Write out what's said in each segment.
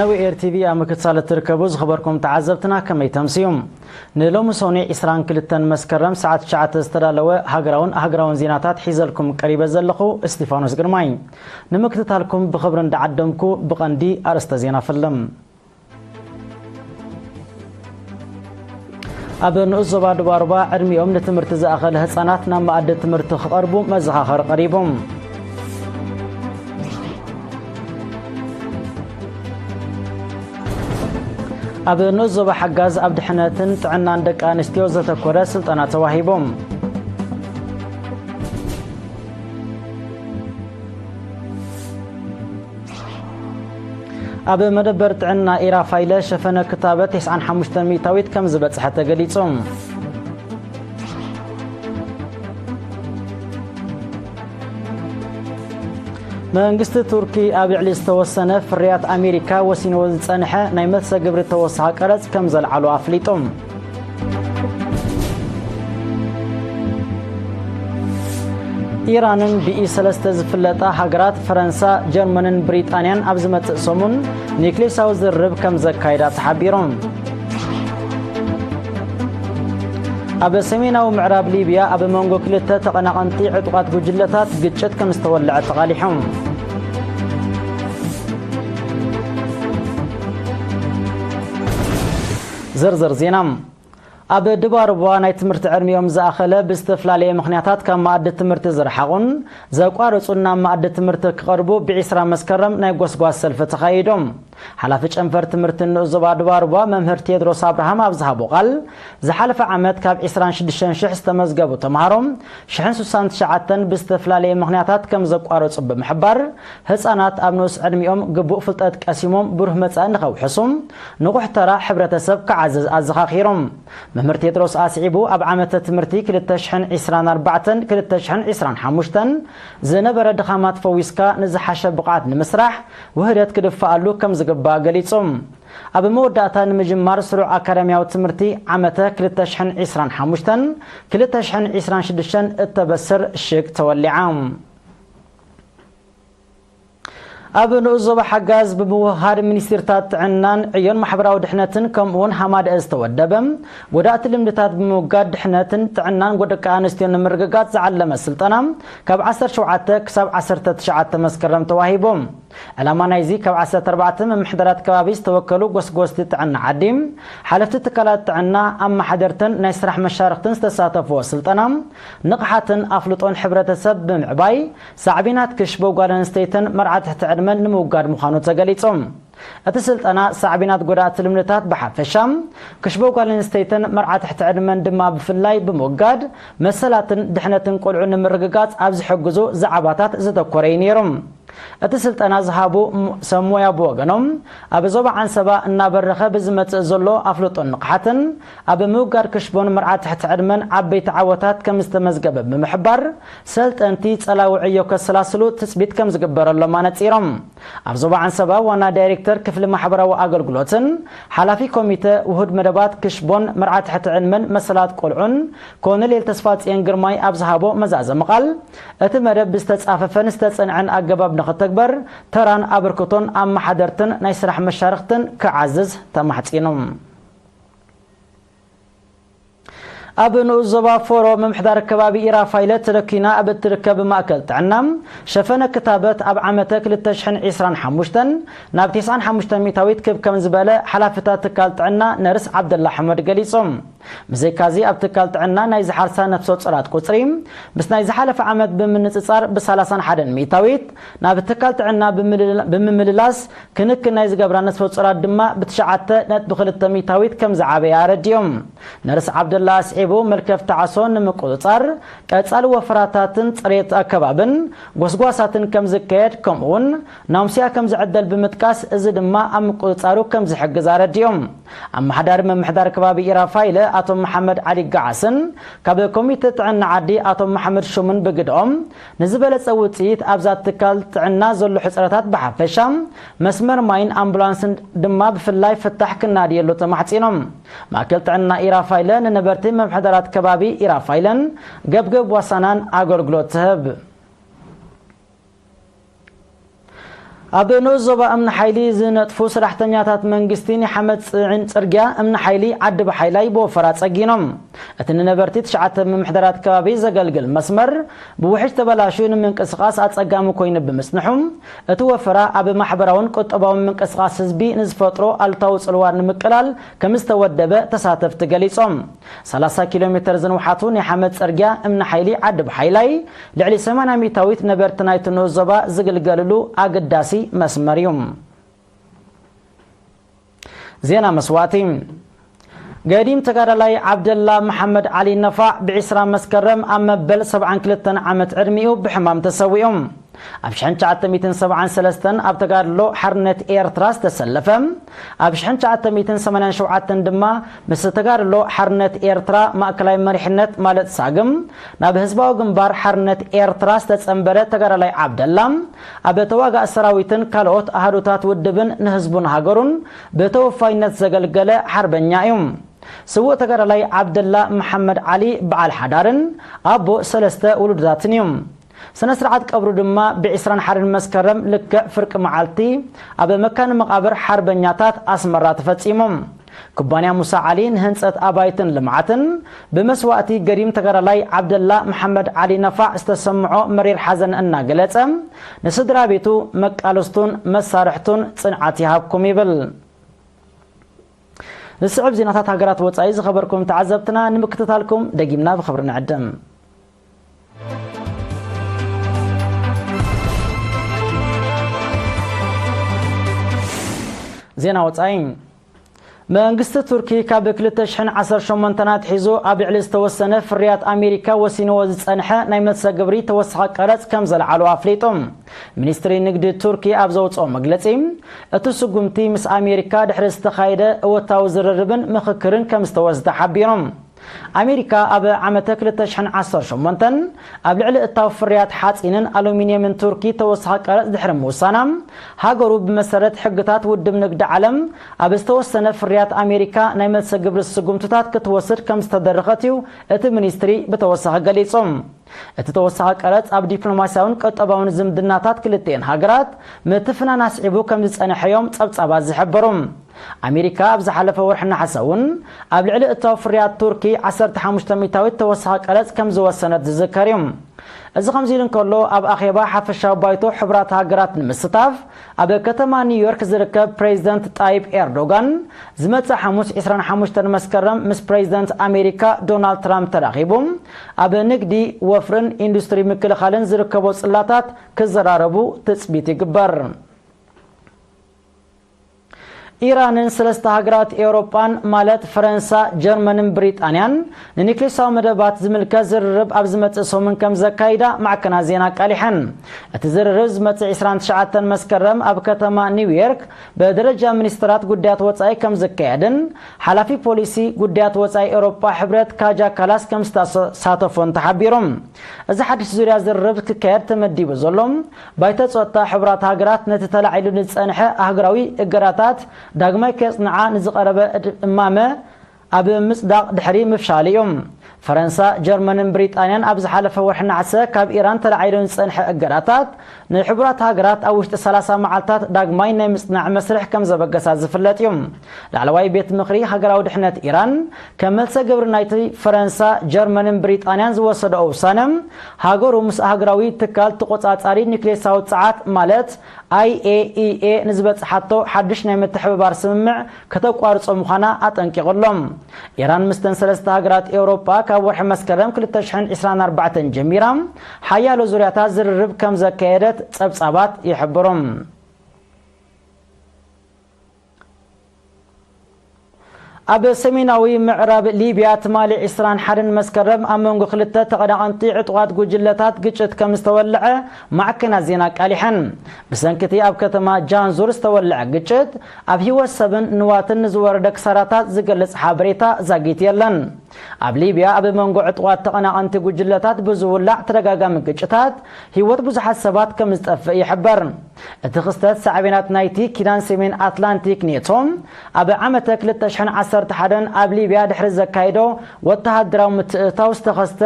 ነዊ ኤር ቲቪ ኣብ ምክትታል እትርከቡ ዝኸበርኩም ተዓዘብትና ከመይ ተምስዩ? ንሎሚ ሰኑይ ዕስራን ክልተን መስከረም ሰዓት ትሽዓተ ዝተዳለወ ሃገራውን ሃገራውን ዜናታት ሒዘልኩም ቀሪበ ዘለኹ እስጢፋኖስ ግርማይ። ንምክትታልኩም ብኽብሪ እንዳዓደምኩ ብቐንዲ ኣርእስተ ዜና ፈልም። ኣብ ንኡስ ዞባ ዱባሩባ ዕድሚኦም ንትምህርቲ ዝኣኸለ ህጻናት ናብ መኣዲ ትምህርቲ ክቐርቡ መዘኻኸሪ ቀሪቡ። ኣብ ንኡስ ዞባ ሓጋዝ ኣብ ድሕነትን ጥዕናን ደቂ ኣንስትዮ ዘተኮረ ስልጠና ተዋሂቡ። ኣብ መደበር ጥዕና ኢራፋይለ ሸፈነ ክታበት ተስዓን ሓሙሽተን ሚእታዊት ከም ዝበጽሐ ተገሊጹ። መንግስቲ ቱርኪ ኣብ ልዕሊ ዝተወሰነ ፍርያት ኣሜሪካ ወሲንዎ ዝጸንሐ ናይ መልሰ ግብሪ ተወሳኺ ቀረጽ ከም ዘልዓሉ ኣፍሊጡ። ኢራንን ብኢ ሰለስተ ዝፍለጣ ሃገራት ፈረንሳ፣ ጀርመንን ብሪጣንያን ኣብ ዝመጽእ ሰሙን ኒክሌሳዊ ዝርርብ ከም ዘካይዳ ተሓቢሩ። ኣብ ሰሜናዊ ምዕራብ ሊብያ ኣብ መንጎ ክልተ ተቐናቐንቲ ዕጡቓት ጉጅለታት ግጭት ከም ዝተወለዐ ተቓሊሑ። ዝርዝር ዜና። ኣብ ድባርቧ ናይ ትምህርቲ ዕድሚኦም ዝኣኸለ ብዝተፈላለየ ምኽንያታት ካብ መኣዲ ትምህርቲ ዝረሓቑን ዘቋረጹን ናብ መኣዲ ትምህርቲ ክቐርቡ ብዒስራ መስከረም ናይ ጎስጓስ ሰልፊ ተኻይዶም። ሓላፊ ጨንፈር ትምህርቲ ንኡስ ዞባ ድባርቧ መምህር ቴድሮስ ኣብርሃም ኣብ ዝሃቦ ቃል፣ ዝሓለፈ ዓመት ካብ ዕስራን ሽዱሽተን ሽሕ ዝተመዝገቡ ተምሃሮ ሽሕን ስሳን ትሽዓተን ብዝተፈላለየ ምኽንያታት ከም ዘቋረጹ ብምሕባር፣ ህጻናት ኣብ ንኡስ ዕድሚኦም ግቡእ ፍልጠት ቀሲሞም ብሩህ መጻኢ ንኸውሕሱ ንቑሕ ተራ ሕብረተሰብ ክዓዝዝ ኣዘኻኺሮም። መምህር ቴድሮስ ኣስዒቡ፣ ኣብ ዓመተ ትምህርቲ ክልተ ሽሕን ዕስራን ኣርባዕተን ክልተ ሽሕን ዕስራን ሓሙሽተን ዝነበረ ድኻማት ፈዊስካ ንዝሓሸ ብቕዓት ንምስራሕ ውህደት ክድፋኣሉ ከም ዝግባእ ገሊጹ። ኣብ መወዳእታ ንምጅማር ስሩዕ ኣካዳሚያዊ ትምህርቲ ዓመተ ክልተ ሽሕን ዕስራን ሓሙሽተን ክልተ ሽሕን ዕስራን ሽዱሽተን እተበስር ሽግ ተወሊዓ። ኣብ ንኡስ ዞባ ሓጋዝ ብምውህሃድ ሚኒስትርታት ጥዕናን ዕዮን ማሕበራዊ ድሕነትን ከምኡውን ሃማደአ ዝተወደበ ጎዳእቲ ልምድታት ብምውጋድ ድሕነትን ጥዕናን ደቂ ኣንስትዮ ንምርግጋጽ ዝዓለመ ስልጠና ካብ ዓሰርተ ሸውዓተ ክሳብ ዓሰርተ ትሽዓተ መስከረም ተዋሂቡ። ዕላማ ናይዚ ካብ ዓሰርተ ኣርባዕተ ምምሕዳራት ከባቢ ዝተወከሉ ጎስጎስቲ ጥዕና ዓዲ፣ ሓለፍቲ ትካላት ጥዕና፣ ኣመሓደርትን ናይ ስራሕ መሻርኽትን ዝተሳተፍዎ ስልጠና ንቕሓትን ኣፍልጦን ሕብረተሰብ ብምዕባይ ሳዕቤናት ክሽቦ ጓል ኣንስተይትን መርዓ ትሕቲ ዕድመን ንምውጋድ ምዃኑ ተገሊጹ። እቲ ስልጠና ሳዕቤናት ጎዳእቲ ልምድታት ብሓፈሻ፣ ክሽቦ ጓል ኣንስተይትን መርዓ ትሕቲ ዕድመን ድማ ብፍላይ ብምውጋድ መሰላትን ድሕነትን ቆልዑ ንምርግጋጽ ኣብ ዝሕግዙ ዛዕባታት ዘተኮረ እዩ ነይሩ። እቲ ስልጠና ዝሃቡ ም-፣ ሰብ ሞያ ብወገኖም፣ ኣብ ዞባ ዓንሰባ እናበረኸ ብዝመጽእ ዘሎ ኣፍልጦን ንቕሓትን ኣብ ምውጋድ ክሽቦን መርዓ ትሕቲ ዕድመን ዓበይቲ ዓወታት ከም ዝተመዝገበ ብምሕባር፣ ሰልጠንቲ ጸላዊ ዕዮ ከሰላስሉ ትጽቢት ከም ዝግበረሎም ኣነጺሮም። ኣብ ዞባ ዓንሰባ ዋና ዳይሬክተር ክፍሊ ማሕበራዊ ኣገልግሎትን ሓላፊ ኮሚተ ውሁድ መደባት ክሽቦን መርዓ ትሕቲ ዕድመን መሰላት ቆልዑን ኮሎኔል ተስፋጽዮን ግርማይ ኣብ ዝሃቦ መዛዘሚ ቃል፣ እቲ መደብ ብዝተጻፈፈን ዝተጸንዐን ኣገባብ ንኽተግበር ተራን ኣበርክቶን ኣመሓደርትን ናይ ስራሕ መሻርኽትን ክዓዝዝ ተማሕጺኑ። ኣብ ንኡስ ዞባ ፎሮ ምምሕዳር ከባቢ ኢራፋይለ ተለኪና ኣብ እትርከብ ማእከል ጥዕና ሸፈነ ክታበት ኣብ ዓመተ ክልተ ሽሕን ዕስራን ሓሙሽተን ናብ ተስዓን ሓሙሽተን ሚእታዊት ክብ ከም ዝበለ ሓላፊ እታ ትካል ጥዕና ነርስ ዓብደላ ኣሕመድ ገሊጹ። ብዘይካዚ ኣብ ትካል ጥዕና ናይ ዝሓርሳ ነፍሰ ጾራት ቁጽሪ ምስ ናይ ዝሓለፈ ዓመት ብምንጽጻር ብሰላሳን ሓደን ሚእታዊት ናብ ትካል ጥዕና ብምልላ-፣ ብምምልላስ ክንክን ናይ ዝገብራ ነፍሰ ጾራት ድማ ብትሽዓተ ነጥቢ ክልተ ሚእታዊት ከም ዝዓበየ ኣረዲኦም። ነርስ ዓብደላ ኣስዒቡ፣ መልከፍቲ ዓሶ ንምቁጽጻር ቀጻሊ ወፈራታትን ጽሬት ኣከባብን ጎስጓሳትን ከም ዝካየድ፣ ከምኡውን ናሙስያ ከም ዝዕደል ብምጥቃስ፣ እዚ ድማ ኣብ ምቁጽጻሩ ከም ዝሕግዝ ኣረዲኦም። ኣመሓዳሪ ምምሕዳር ከባቢ ኢራፋይለ ኣቶ መሓመድ ዓሊ ገዓስን ካብ ኮሚተ ጥዕና ዓዲ ኣቶ መሓመድ ሹምን ብግድኦም፣ ንዝበለጸ ውጽኢት ኣብዛ ትካል ጥዕና ዘሎ ሕጽረታት ብሓፈሻ፣ መስመር ማይን ኣምቡላንስን ድማ ብፍላይ ፍታሕ ክናድየሉ ተማሕጺኖም። ማእከል ጥዕና ኢራፋይለ ንነበርቲ ምምሕዳራት ከባቢ ኢራፋይለን ገብገብ ዋሳናን ኣገልግሎት ትህብ። ኣብ ንኡስ ዞባ እምኒ ሓይሊ ዝነጥፉ ሰራሕተኛታት መንግስቲ ናይ ሓመድ ጽዕን ጽርግያ እምኒ ሓይሊ ዓዲ ብሓይላይ ብወፈራ ጸጊኖም። እቲ ንነበርቲ ትሽዓተ ምምሕዳራት ከባቢ ዘገልግል መስመር ብውሕጅ ተበላሽዩ ንምንቅስቓስ ኣጸጋሚ ኮይኑ ብምጽንሑ፣ እቲ ወፈራ ኣብ ማሕበራውን ቁጠባውን ምንቅስቓስ ህዝቢ ንዝፈጥሮ ኣሉታዊ ጽልዋ ንምቅላል ከም ዝተወደበ ተሳተፍቲ ገሊጾም። ሰላሳ ኪሎ ሜተር ዝንውሓቱ ናይ ሓመድ ጽርግያ እምኒ ሓይሊ ዓዲ ብሓይላይ ልዕሊ ሰማንያ ሚእታዊት ነበርቲ ናይቲ ንኡስ ዞባ ዝግልገልሉ ኣገዳሲ መስመር እዩ። ዜና መስዋእቲ። ገዲም ተጋዳላይ ዓብደላ መሓመድ ዓሊ ነፋዕ ብ ዕስራ መስከረም ኣብ መበል ሰብዓን ክልተን ዓመት ዕድሚኡ ብሕማም ተሰዊኡ። ኣብ ሽሕን ትሽዓተ ሚእትን ሰብዓን ሰለስተን ኣብ ተጋድሎ ሓርነት ኤርትራ ዝተሰለፈ፣ ኣብ ሽሕን ትሽዓተ ሚእትን ሰማንያን ሸውዓተን ድማ ምስ ተጋድሎ ሓርነት ኤርትራ ማእከላይ መሪሕነት ማለት ሳግም ናብ ህዝባዊ ግንባር ሓርነት ኤርትራ ዝተጸንበረ ተጋዳላይ ዓብደላ፣ ኣብ ተዋጋእ ሰራዊትን ካልኦት ኣሃዱታት ውድብን ንህዝቡን ሃገሩን ብተወፋይነት ዘገልገለ ሓርበኛ እዩ። ስዉእ ተጋዳላይ ዓብደላ መሓመድ ዓሊ በዓል ሓዳርን ኣቦ ሰለስተ ውሉዳትን እዩ። ስነ ስርዓት ቀብሩ ድማ ብ ዕስራን ሓደን መስከረም ልክዕ ፍርቂ መዓልቲ ኣብ መካነ መቓብር ሓርበኛታት ኣስመራ ተፈጺሙ። ኩባንያ ሙሳ ዓሊ ንህንጸት ኣባይትን ልምዓትን ብመስዋእቲ ገዲም ተጋዳላይ ዓብደላ መሓመድ ዓሊ ነፋዕ ዝተሰምዖ መሪር ሓዘን እናገለጸ፣ ንስድራ ቤቱ፣ መቃለስቱን መሳርሕቱን ጽንዓት ይሃብኩም ይብል። ዝስዕብ ዜናታት ሃገራት ወጻኢ ዝኸበርኩም ተዓዘብትና ንምክትታልኩም ደጊምና ብኽብሪ ንዕድም። ዜና ወጻኢ። መንግስቲ ቱርኪ ካብ ክልተ ሽሕን ዓሰርተ ሸሞንተን ኣትሒዙ ኣብ ልዕሊ ዝተወሰነ ፍርያት ኣሜሪካ ወሲንዎ ዝጸንሐ ናይ መልሰ ግብሪ ተወሳኺ ቀረጽ ከም ዘልዓሉ ኣፍሊጡ። ሚኒስትሪ ንግዲ ቱርኪ ኣብ ዘውጽኦ መግለጺ፣ እቲ ስጉምቲ ምስ ኣሜሪካ ድሕሪ ዝተኻየደ እወታዊ ዝርርብን ምኽክርን ከም ዝተወስደ ሓቢሩ። ኣሜሪካ ኣብ ዓመተ ክልተ ሽሕን ዓሰርተ ሸሞንተን ኣብ ልዕሊ እታው ፍርያት ሓጺንን ኣሉሚንየምን ቱርኪ ተወሳኺ ቀረጽ ድሕሪ ምውሳና፣ ሃገሩ ብመሰረት ሕግታት ውድብ ንግዲ ዓለም ኣብ ዝተወሰነ ፍርያት ኣሜሪካ ናይ መልሰ ግብሪ ስጉምትታት ክትወስድ ከም ዝተደረኸት እዩ እቲ ሚኒስትሪ ብተወሳኺ ገሊጹ። እቲ ተወሳኺ ቀረጽ ኣብ ዲፕሎማስያውን ቁጠባውን ዝምድናታት ክልቲኤን ሃገራት ምትፍናን ኣስዒቡ ከም ዝጸንሐ እዮም ጸብጻባት ዝሕብሩ። ኣሜሪካ ኣብ ዝሓለፈ ወርሒ ነሓሰ እውን ኣብ ልዕሊ እታው ፍርያት ቱርኪ ዓሰርተ ሓሙሽተ ሚእታዊት ተወሳኺ ቀረጽ ከም ዝወሰነት ዝዝከር እዩ። እዚ ከምዚ ኢሉ እንከሎ፣ ኣብ ኣኼባ ሓፈሻዊ ባይቶ ሕቡራት ሃገራት ንምስታፍ ኣብ ከተማ ኒውዮርክ ዝርከብ ፕሬዚደንት ጣይብ ኤርዶጋን ዝመጽእ ሓሙስ ዕስራን ሓሙሽተን መስከረም ምስ ፕሬዚደንት ኣሜሪካ ዶናልድ ትራምፕ ተራኺቡ ኣብ ንግዲ፣ ወፍርን ኢንዱስትሪ ምክልኻልን ዝርከቦ ጽላታት ክዘራረቡ ትጽቢት ይግበር። ኢራንን ሰለስተ ሃገራት ኤውሮጳን ማለት ፈረንሳ፣ ጀርመንን ብሪጣንያን ንኒክሌሳዊ መደባት ዝምልከት ዝርርብ ኣብ ዝመጽእ ሰሙን ከም ዘካይዳ ማዕከናት ዜና ኣቃሊሐን። እቲ ዝርርብ ዝመጽእ ዕስራን ትሽዓተን መስከረም ኣብ ከተማ ኒውዮርክ ብደረጃ ሚኒስትራት ጉዳያት ወጻኢ ከም ዝካየድን ሓላፊ ፖሊሲ ጉዳያት ወጻኢ ኤውሮጳ ሕብረት ካጃ ካላስ ከም ዝተሳተፎን ተሓቢሩ። እዚ ሓድሽ ዙርያ ዝርርብ ክካየድ ተመዲቡ ዘሎ ባይቶ ጸጥታ ሕቡራት ሃገራት ነቲ ተላዒሉ ንዝጸንሐ ኣህጉራዊ እገዳታት ዳግማይ ከጽንዓ ንዝቐረበ እድ-፣ እማመ ኣብ ምጽዳቕ ድሕሪ ምፍሻሉ እዩ። ፈረንሳ፣ ጀርመንን ብሪጣንያን ኣብ ዝሓለፈ ወርሒ ነሓሰ ካብ ኢራን ተላዒሉ ንዝጸንሐ እገዳታት ንሕቡራት ሃገራት ኣብ ውሽጢ ሰላሳ መዓልታት ዳግማይ ናይ ምጽናዕ መስርሕ ከም ዘበገሳ ዝፍለጥ እዩ። ላዕለዋይ ቤት ምኽሪ ሃገራዊ ድሕነት ኢራን ከም መልሰ ግብሪ ናይቲ ፈረንሳ፣ ጀርመንን ብሪጣንያን ዝወሰደኦ ውሳነ፣ ሃገሩ ምስ ኣህጉራዊ ትካል ተቖጻጻሪ ኒክሌሳዊ ጸዓት ማለት ኣይ ኤ ኢ ኤ ንዝበጽሓቶ ሓድሽ ናይ ምትሕብባር ስምምዕ ከተቋርጾ ምዃና ኣጠንቂቑ ኣሎ። ኢራን ምስተን ሰለስተ ሃገራት ኤውሮጳ ካብ ወርሒ መስከረም ክልተ ሽሕን ዕስራን ኣርባዕተን ጀሚራ ሓያሎ ዙርያታት ዝርርብ ከም ዘካየደት ጸብጻባት ይሕብሩ። ኣብ ሰሜናዊ ምዕራብ ሊብያ ትማሊ ዕስራን ሓደን መስከረም ኣብ መንጎ ክልተ ተቐናቐንቲ ዕጡቓት ጉጅለታት ግጭት ከም ዝተወልዐ ማዕከናት ዜና ኣቃሊሐን። ብሰንኪ እቲ ኣብ ከተማ ጃንዙር ዝተወልዐ ግጭት ኣብ ህይወት ሰብን ንዋትን ንዝወረደ ክሳራታት ዝገልጽ ሓበሬታ ዛጊት የለን። ኣብ ሊብያ ኣብ መንጎ ዕጡቓት ተቐናቐንቲ ጉጅለታት ብዝውላዕ ተደጋጋሚ ግጭታት ህይወት ብዙሓት ሰባት ከም ዝጠፍእ ይሕበር። እቲ ክስተት ሳዕቤናት ናይቲ ኪዳን ሰሜን ኣትላንቲክ ኔቶ ኣብ ዓመተ ክልተ ሽሕን ዓሰርተ ሓደን ኣብ ሊብያ ድሕሪ ዘካየዶ ወተሃደራዊ ምትእትታው ዝተኸስተ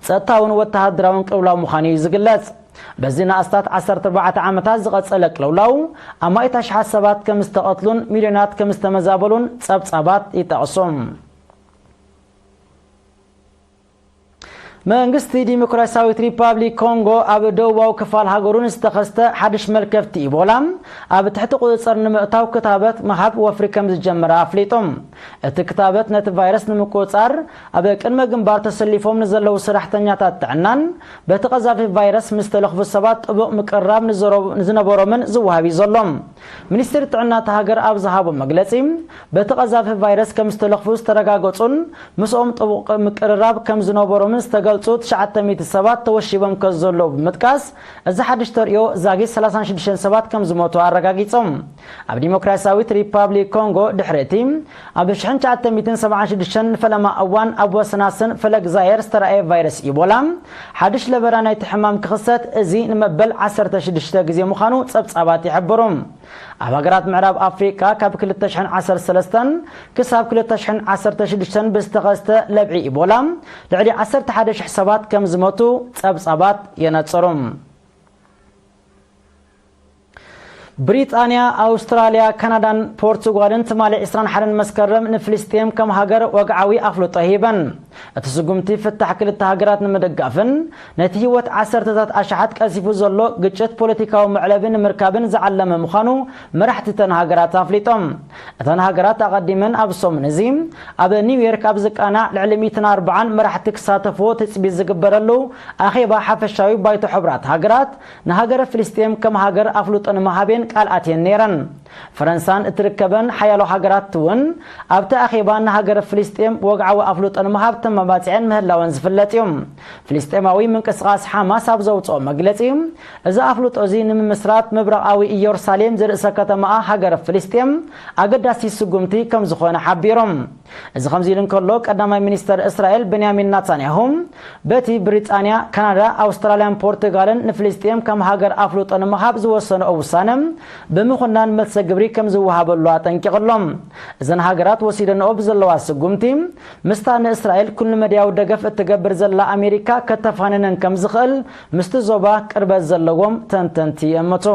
ጸጥታውን ወተሃደራውን ቅልውላው ምዃኑ እዩ ዝግለጽ። በዚ ንኣስታት ዓሰርተ ኣርባዕተ ዓመታት ዝቐጸለ ቅልውላው ኣማኢት ኣሽሓት ሰባት ከም ዝተቐትሉን ሚልዮናት ከም ዝተመዛበሉን ጸብጻባት ይጠቕሱ። መንግስቲ ዲሞክራሲያዊት ሪፓብሊክ ኮንጎ ኣብ ደቡባዊ ክፋል ሃገሩ ንዝተኸስተ ሓድሽ መልከፍቲ ኢቦላ ኣብ ትሕቲ ቁጽጽር ንምእታው ክታበት ምሃብ ወፍሪ ከም ዝጀመረ ኣፍሊጡ። እቲ ክታበት ነቲ ቫይረስ ንምቁጽጻር ኣብ ቅድመ ግንባር ተሰሊፎም ንዘለዉ ሰራሕተኛታት ጥዕናን በቲ ቀዛፊ ቫይረስ ምስ ተለኽፉ ሰባት ጥቡቕ ምቅርራብ ንዘረቡ-፣ ንዝነበሮምን ዝወሃብ እዩ ዘሎ። ሚኒስትሪ ጥዕና እታ ሃገር ኣብ ዝሃቦ መግለጺ፣ በቲ ቀዛፊ ቫይረስ ከም ዝተለኽፉ ዝተረጋገጹን ምስኦም ጥቡቕ ምቅርራብ ከም ዝነበሮምን ዝተገልጹ ትሽዓተ ሚእቲ ሰባት ተወሺቦም ከም ዘለዉ ብምጥቃስ፣ እዚ ሓድሽ ተርእዮ ዛጊት ሰላሳን ሽዱሽተን ሰባት ከም ዝሞቱ ኣረጋጊጾም። ኣብ ዲሞክራሲያዊት ሪፓብሊክ ኮንጎ ድሕሪ እቲ ኣብ ሽሕን ትሽዓተ ሚእትን ሰብዓን ሽዱሽተን ንፈለማ እዋን ኣብ ወሰናስን ፈለግ ዛየር ዝተራእየ ቫይረስ ኢቦላ፣ ሓድሽ ለበዳ ናይቲ ሕማም ክኽሰት እዚ ንመበል ዓሰርተ ሽዱሽተ ግዜ ምዃኑ ጸብጻባት ይሕብሩ። ኣብ ሃገራት ምዕራብ ኣፍሪቃ ካብ ክልተ ሽሕን ዓሰርተ ሰለስተን ክሳብ ክልተ ሽሕን ዓሰርተ ሽዱሽተን ብዝተኸስተ ለብዒ ኢቦላ ልዕሊ ዓሰርተ ሓደ ሽሕ ሰባት ከም ዝሞቱ ጸብጻባት የነጽሩ። ብሪጣንያ፣ ኣውስትራልያ፣ ካናዳን ፖርቱጋልን ትማሊ ዕስራን ሓደን መስከረም ንፍልስጤም ከም ሃገር ወግዓዊ ኣፍልጦ ሂበን። እቲ ስጉምቲ ፍታሕ ክልተ ሃገራት ንምድጋፍን ነቲ ህይወት ዓሰርተታት ኣሽሓት ቀዚፉ ዘሎ ግጭት ፖለቲካዊ መዕለቢ ንምርካብን ዝዓለመ ምዃኑ መራሕቲ እተን ሃገራት ኣፍሊጦም። እተን ሃገራት ኣቐዲመን ኣብ ሰሙን እዚ ኣብ ኒውዮርክ ኣብ ዝቃናዕ ልዕሊ ሚእትን ኣርባዓን መራሕቲ ክሳተፍዎ ትጽቢት ዝግበረሉ ኣኼባ ሓፈሻዊ ባይቶ ሕቡራት ሃገራት ንሃገረ ፍልስጤም ከም ሃገር ኣፍልጦ ንምሃብ እየን ቃል ኣትየን ነይረን። ፈረንሳን እትርከበን ሓያሎ ሃገራት እውን ኣብቲ ኣኼባ ንሃገረ ፍልስጤም ወግዓዊ ኣፍልጦ ንምሃብ ተመባጺዐን ምህላወን ዝፍለጥ እዩ። ፍልስጤማዊ ምንቅስቓስ ሓማስ ኣብ ዘውጽኦ መግለጺ፣ እዚ ኣፍልጦ እዚ ንምምስራት ምብራቓዊ ኢየሩሳሌም ዝርእሰ ከተማኣ ሃገረ ፍልስጤም ኣገዳሲ ስጉምቲ ከም ዝኾነ ሓቢሮም። እዚ ከምዚ ኢሉ እንከሎ፣ ቀዳማይ ሚኒስተር እስራኤል ቤንያሚን ናታንያሁ በቲ ብሪጣንያ፣ ካናዳ፣ ኣውስትራልያን ፖርቱጋልን ንፍልስጤም ከም ሃገር ኣፍልጦ ንምሃብ ዝወሰንኦ ውሳነ ብምኹናን መልሰ ግብሪ ከም ዝወሃበሉ ኣጠንቂቑ ኣሎ። እዘን ሃገራት ወሲደንኦ ብዘለዋ ስጉምቲ፣ ምስታ ንእስራኤል ኩሉ መድያዊ ደገፍ እትገብር ዘላ ኣሜሪካ ከተፋንነን ከም ዝኽእል ምስቲ ዞባ ቅርበት ዘለዎም ተንተንቲ ይእምቱ።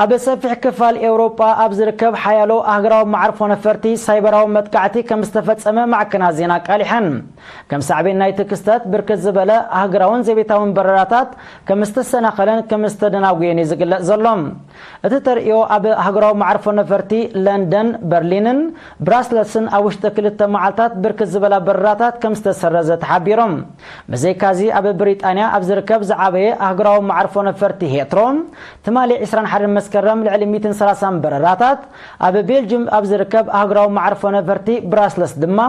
ኣብ ሰፊሕ ክፋል ኤውሮጳ ኣብ ዝርከብ ሓያሎ ኣህጉራዊ መዓርፎ ነፈርቲ ሳይበራዊ መጥቃዕቲ ከም ዝተፈጸመ ማዕከናት ዜና ኣቃሊሐን። ከም ሳዕቤን ናይቲ ክስተት ብርክት ዝበለ ኣህጉራውን ዘቤታውን በረራታት ከም ዝተሰናኸለን ከም ዝተደናጉየን እዩ ዝግለጽ ዘሎ። እቲ ተርእዮ ኣብ ኣህጉራዊ መዓርፎ ነፈርቲ ለንደን፣ በርሊንን ብራስለስን ኣብ ውሽጢ ክልተ መዓልታት ብርክት ዝበላ በረራታት ከም ዝተሰረዘ ተሓቢሮም። ብዘይካዚ ኣብ ብሪጣንያ ኣብ ዝርከብ ዝዓበየ ኣህጉራዊ መዓርፎ ነፈርቲ ሄትሮ ትማሊ ዕስራን ሓደን መስከረም ልዕሊ ሚእትን ሰላሳን በረራታት፣ ኣብ ቤልጅም ኣብ ዝርከብ ኣህጉራዊ መዓርፎ ነፈርቲ ብራስለስ ድማ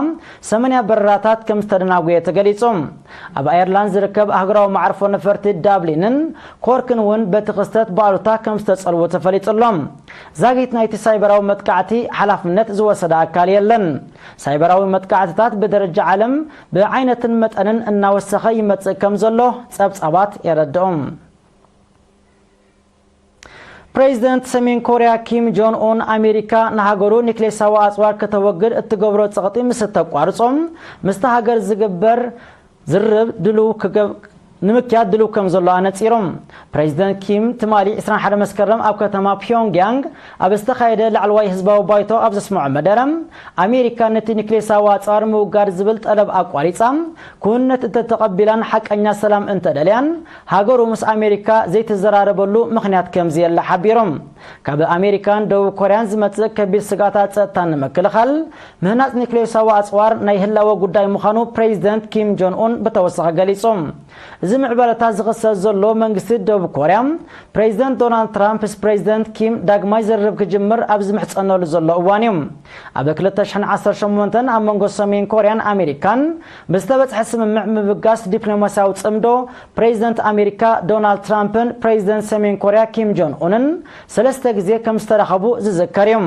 ሰማንያ በረራታት ከም ዝተደናጉየ ተገሊጹ። ኣብ ኣየርላንድ ዝርከብ ኣህጉራዊ መዓርፎ ነፈርቲ ዳብሊንን ኮርክን እውን በቲ ክስተት ብኣሉታ ከም ዝተጸልዉ ተፈሊጡ ኣሎ። ዛጊት ናይቲ ሳይበራዊ መጥቃዕቲ ሓላፍነት ዝወሰደ ኣካል የለን። ሳይበራዊ መጥቃዕትታት ብደረጃ ዓለም ብዓይነትን መጠንን እናወሰኸ ይመጽእ ከም ዘሎ ጸብጻባት የረድኡ። ፕሬዚደንት ሰሜን ኮርያ ኪም ጆን ኡን፣ ኣሜሪካ ንሃገሩ ኒክሌሳዊ ኣጽዋር ከተወግድ እትገብሮ ጸቕጢ ምስ እተቋርጾ፣ ምስቲ ሃገር ዝግበር ዝርርብ ድሉው ክገብ-፣ ንምክያድ ድሉው ከም ዘሎ ኣነጺሮም። ፕሬዚደንት ኪም ትማሊ ዕስራን ሓደን መስከረም ኣብ ከተማ ፒዮንግያንግ ኣብ ዝተኻየደ ላዕለዋይ ህዝባዊ ባይቶ ኣብ ዘስምዖ መደረ፣ ኣሜሪካ ነቲ ኒክሌሳዊ ኣጽዋር ምውጋድ ዝብል ጠለብ ኣቋሪጻ፣ ክውንነት እንተተቐቢላን ሓቀኛ ሰላም እንተደልያን፣ ሃገሩ ምስ ኣሜሪካ ዘይትዘራረበሉ ምኽንያት ከም ዘየለ ሓቢሮም። ካብ ኣሜሪካን ደቡብ ኮርያን ዝመጽእ ከቢድ ስግኣታት ጸጥታ ንምክልኻል፣ ምህናጽ ኒክሌሳዊ ኣጽዋር ናይ ህላወ ጉዳይ ምዃኑ ፕሬዚደንት ኪም ጆን ኡን ብተወሳኺ ገሊጹ። እዚ ምዕባለታት ዝኽሰት ዘሎ፣ መንግስቲ ደቡብ ኮርያ፣ ፕሬዚደንት ዶናልድ ትራምፕ ምስ ፕሬዚደንት ኪም ዳግማይ ዝርርብ ክጅምር ኣብ ዝምሕጸነሉ ዘሎ እዋን እዩ። ኣብ ክልተ ሽሕን ዓሰርተ ሸሞንተን ኣብ መንጎ ሰሜን ኮርያን ኣሜሪካን ብዝተበጽሐ ስምምዕ ምብጋስ ዲፕሎማስያዊ ጽምዶ ፕሬዚደንት ኣሜሪካ ዶናልድ ትራምፕን ፕሬዚደንት ሰሜን ኮርያ ኪም ጆን ኡንን ሰለስተ ግዜ ከም ዝተራኸቡ ዝዝከር እዩ።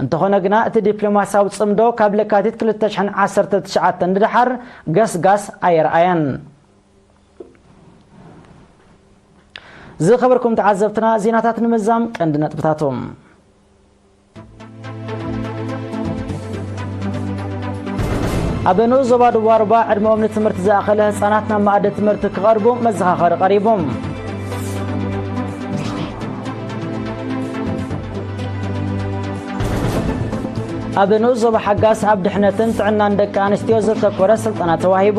እንተኾነ ግና፣ እቲ ዲፕሎማስያዊ ጽምዶ ካብ ለካቲት ክልተ ሽሕን ዓሰርተ ትሽዓተን ንደሓር ገስጋስ ኣየርኣየን። ዝኸበርኩም ተዓዘብትና፣ ዜናታት ንምዛም ቀንዲ ነጥብታቶም። ኣብ ንኡስ ዞባ ደቡብ ኣርባ ዕድመኦም ንትምህርቲ ዝኣኸለ ህጻናት ናብ መኣዲ ትምህርቲ ክቐርቡ መዘኻኸሪ ቀሪቡ። ኣብ ንኡስ ዞባ ሓጋስ ኣብ ድሕነትን ጥዕናን ደቂ ኣንስትዮ ዘተኮረ ስልጠና ተዋሂቡ።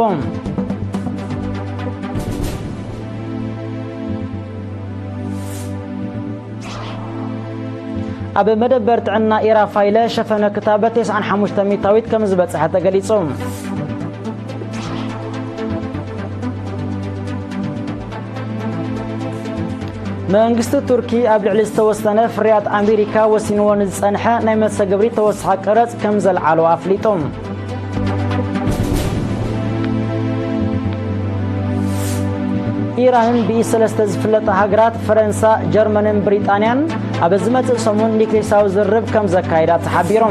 ኣብ መደበር ጥዕና ኢራፋይለ ሸፈነ ክታበት ተስዓን ሓሙሽተ ሚእታዊት ከም ዝበጽሐ ተገሊጹ። መንግስቲ ቱርኪ ኣብ ልዕሊ ዝተወሰነ ፍርያት ኣሜሪካ ወሲንዎ ንዝጸንሐ ናይ መሰግብሪ ተወሳኺ ቀረጽ ከም ዘልዓሎ ኣፍሊጡ። ኢራንን ብኢ ሰለስተ ዝፍለጣ ሃገራት ፈረንሳ፣ ጀርመንን ብሪጣንያን ኣብ ዝመጽእ ሰሙን ኒክሌሳዊ ዝርርብ ከም ዘካይዳ ተሓቢሩ።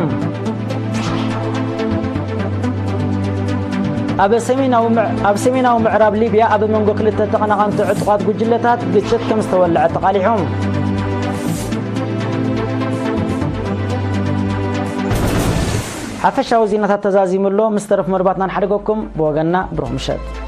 ኣብ ሰሜናዊ ምዕ-፣ ኣብ ሰሜናዊ ምዕራብ ሊብያ ኣብ መንጎ ክልተ ተቐናቐንቲ ዕጡቓት ጉጅለታት ግጭት ከም ዝተወለዐ ተቓሊሑ። ሓፈሻዊ ዜናታት ተዛዚሙ ኣሎ። ምስ ተረፉ መደባትና ንሓድገኩም። ብወገንና ብሩኽ ምሸት።